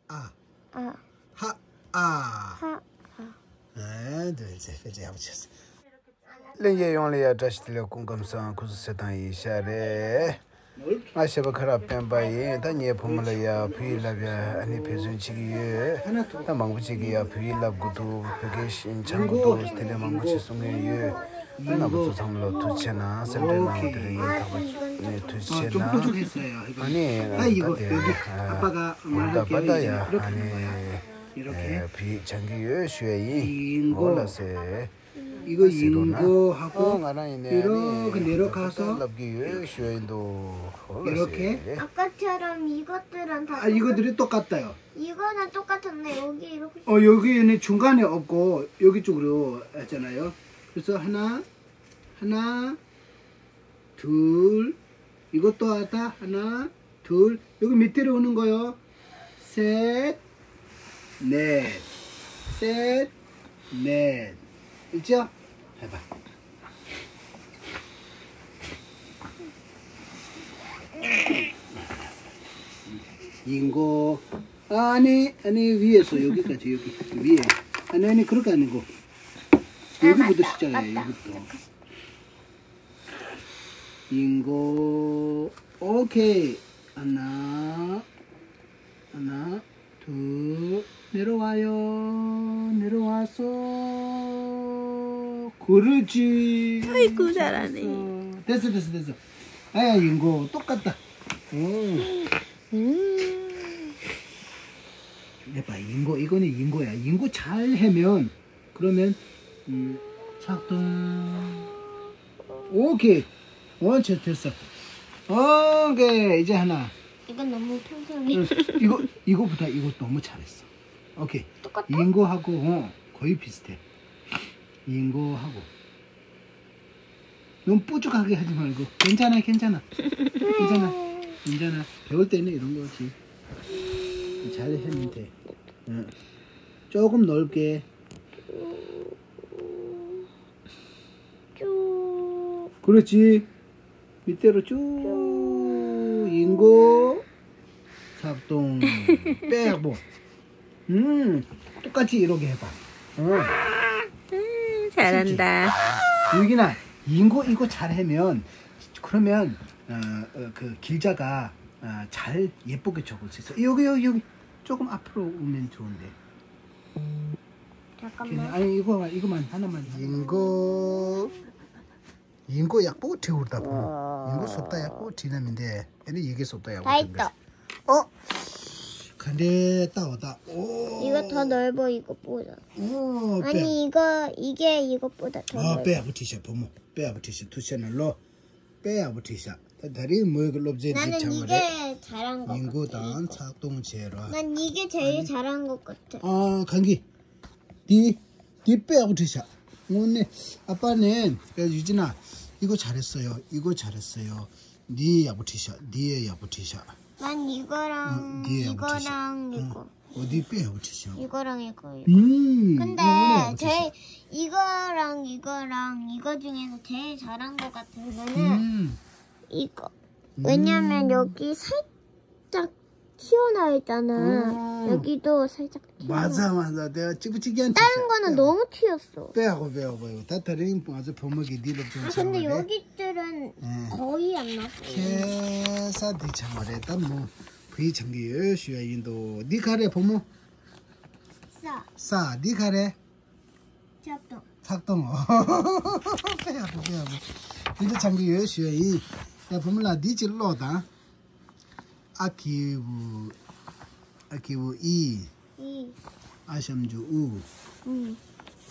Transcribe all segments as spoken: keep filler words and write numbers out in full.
ཨ། ཨ། ཧ། ཨ། ཧ། ཨ། ཨ། འདི་ཚེ་དཔེ་ཆ་ཡག་པོ་བྱས། ལྷན་རྒྱས་ཡོངས་ལ་ཡ་བཀྲ་ཤིས་བདེ་ལེགས། སྐུ་ཁམས་བཟང་། སྐུ་གཟུགས་གསལ་ཐང་ཡིན་ཤག་རེད། ང་གཞས་པ་ཁ་རག་སྤེན་པ་ཡིན། ད་ངའི་བུ་མོ་ལ་ཡ་བོད་ཡིག་བསླབ་ཡ་ཨ་ནི་འབད་བརྩོན་བྱེད་ཀྱི་ཡོད། ད་མང་པོ་ཅིག་གིས་ཡ་བོད་ཡིག་བསླབ་དགོས་འདུག་བོད་སྐད་སྦྱང་དགོས་འདུག་དེ་འདྲ་མང་པོ་ཅིག་གསུང་མཁན་ཡོད། རྣམ་པ་ཚོ་ཚང་མ་ལ་ཐུགས་རྗེ་ཆེ་གནང་། སེམས་ཁྲལ་གནང་བ་དེ་རིང་ཡིན་ཐག་པ་ནས་ཐུགས་རྗེ་ཆེ་གནང་། ཨ་ནི་ང་ད་དེ་ཨ་ད་པ་ད་ཡ་ཨ་ནི་བོད་ཡིག་སྦྱང་གི་ཡོད་ཞུ་ཡ་ཡིན། འོ་ལགས་སེ། 이거 ཡིན་གོ་ཧ་གོ། ང་རང་ཡིན་ནས་ཨ་ནི་ད་ལབ་ཀྱི་ཡོད་ཞུ་ཡ་ཡིན་འདུག་འོ་ལགས་སེ། 아까처럼 이것들은 다 아, 이거들이 똑같아요. 이거는 똑같은데 여기 이렇게 어, 여기는 중간에 없고 여기 쪽으로 했잖아요. 그래서 하나, 하나, 둘. 이것도 하다. 하나, 둘. 여기 밑으로 오는 거요. 셋, 넷. 셋, 넷. 있죠? 해봐. ཡིན་གོ། ཨ་ནི་ཨ་ནི་위에서 여기까지 여기 위에. ཨ་ནི་ཨ་ནི 그렇게 아니고 여기부터 시작해. 여기부터. ཡིན་གོ། 오케이. 하나, 하나, 둘. 내려와요. 내려왔어. 그렇지. 아이고, 잘하네. 됐어, 됐어, 됐어. 아야, ཡིན་གོ. 똑같다. 오. 음. 해봐, ཡིན་གོ. 이거는 ཡིན་གོ야. ཡིན་གོ 잘 하면 그러면 음, 작동. 오케이. 어, 됐어, 됐어. 오케이. 이제 하나. 이건 너무 평범해. 응, 이거 이거보다 이거 너무 잘했어. 오케이. 똑같아? ཡིན་གོ་하고 어, 거의 비슷해. ཡིན་གོ 하고. 너무 뾰족하게 하지 말고. 괜찮아, 괜찮아. 괜찮아. 괜찮아. 배울 때는 이런 거지. 잘 하면 돼. 응. 조금 넓게. 쭉. 그렇지. 밑으로 쭉. ཡིན་གོ. 작동. 빼고. 음, 똑같이 이렇게 해봐. 어. 음, 잘한다. 여기나 ཡིན་གོ 이거 잘 하면 그러면 어, 어, 그 길자가 어, 잘 예쁘게 적을 수 있어. 여기 여기 여기 조금 앞으로 오면 좋은데. 그냥, 잠깐만. 아니 이거 이거만 하나만. ཡིན་གོ. ཡིན་གོ་ཡག་པོ་བྲིས་འུར་ད་བུ་མོ། ཡིན་གོ་བཟོ་ལྟ་ཡག་པོ་བྲིས་ན་མི་འདས། ཨ་ནི་ཡི་གེ་བཟོ་ལྟ་ཡག་པོ་ད་བྲིས་ཡིན་འདས། ད། ཨོ། ག་འདྲའི་ལྟ་བ་ད། ཨོ། 이거 더 넓어, 이거보다. ཨོ། དཔེ། 아니, 이거, 이게 이거보다 더 ཨ། དཔེ་ཡག་པོ་བྲིས་ཤག་བུ་མོ། དཔེ་ཡག་པོ་བྲིས་ཤག་ཐུགས་རྗེ་གནང་ལོ། དཔེ་ཡག་པོ་བྲིས་ཤག་ད་ད་རིང་མོས་ཀྱི་སློབ་ཚན་འདི་나는 ཚང་མ་རེད། 이게 잘한 것 ཡིན་གོ་같아. དང་ཚགས་གཏོང་བྱས་རོགས། 난 이게 제일 아니. 잘한 것 같아. ཨ། གང་གི། འདི། འདི་དཔེ་ཡག་པོ་བྲིས་ཤག་དངོས་གནས་ཨ་ཕ་ནས་དཔེ་ཡག་བྲིས་ན། 이거 잘했어요. 이거 잘했어요. འདི་ཡག་པོ་བྲིས་ཤག་འདི་ཡག་པོ་བྲིས་ཤག 난 ཨ། འདི་ཡག་པོ་བྲིས་ཤག་ཨ། 이거랑 འདི་དཔེ་ཡག་པོ་བྲིས་ཤག 이거랑 이거, 이거. 음. དངོས་གནས་ཡག་པོ་བྲིས་ཤག 제, 이거랑 이거랑 이거 중에서 제일 잘한 것 같은 거는 음. 이거. 음. 왜냐면 여기 살짝 튀어나와 있잖아. 음. 여기도 살짝 튀어나와. 맞아, 맞아. 내가 찌부찌기한 다른 거는 너무 튀었어. དཔེ་ཡག་པོ་དཔེ་ཡག་པོ་ཡོད། ད་ད་རིང་ང་ཚོ་བུ་མོ་གི་འདི་སློབ་སྦྱོང་ཨ། བྱས་པ་རེད། 근데 여기들은 ཨ། 거의 안 나왔어. ཁ་སང་འདི་བྱས་པ་རེད། ད་མོ་བོད་ཡིག་སྦྱང་གི་ཡོད་ཞུ་ཡ་ཡིན་འདུག་འདི་ག་རེ་བུ་མོ། ས། ས། འདི་ག་རེ། ཚགས་གཏོང་། ཚགས་གཏོང་། དཔེ་ཡག་པོ་དཔེ་ཡག་པོ། འདི་འདྲ་སྦྱང་གི་ཡོད་ཞུ་ཡ་ཡིན། ཡ་བུ་མོ་ལགས་འདི་གཅིག་ཀློག་དང་། ཨ་གི་གུ། ཨ་གི་གུ་ཨི། ཨི། ཨ་ཞབས་ཀྱུ་ཨུ། ཨུ།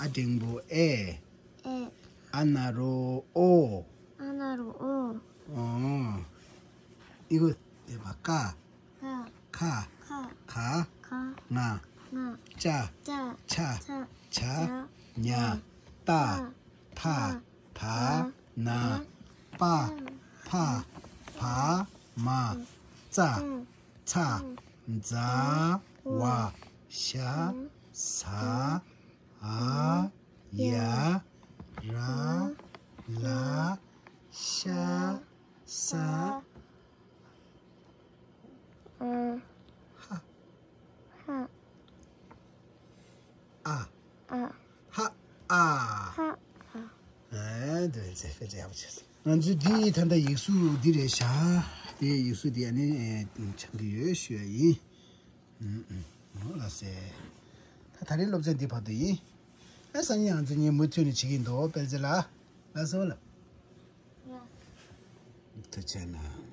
ཨ་འགྲེང་བུ་ཨེ། ཨེ། ཨ་ན་རོ་ཨོ། ཨ་ན་རོ་ཨོ། ཨོ། ཨི་གོ་དེ་བ་ཀ། ཀ། ཁ། ཁ། ག། ག། ང་། ང་། ཅ། ཅ། ཆ། ཆ། ཇ། ཇ། ཉ། ཉ། ཏ། ཏ། ཐ། ཐ། ན། ན། པ། པ། ཕ། ཕ། བ། མ། ཙ། ཙ། ཚ། ཛ། ཝ། ཞ། ཟ། འ། ཡ། ར། ལ། ཤ། ས། འ། ཧ། ཨ། ཧ། ཨ། དེ་ཚེ་དཔེ་ཆ་ཡག་པོ་བྱས་སོང་། ང་ཚོས་འདི་ད་ལྟ་ཡིག་གཟུགས་འདི་རེད་བཞག་དེ་ཡིག་གཟུགས་འདི་ཨ་ནི་ཨེ་སྦྱང་གི་ཡོད་ཞུ་ཡ་ཡིན། ཨུམ་ཨུམ། འོ་ལགས་སེ། ད་ད་རེས་སློབ་ཚན་འདི་བར་དུ་ཡིན། ཨ་སང་ཉིན་ང་ཚོ་གཉིས་མུ་མཐུད་ནས་བྱེད་ཀྱི་འདུག་དཔལ་རྩེ་ལགས། ལགས་སོ་ལགས། ཐུགས་རྗེ་གནང་།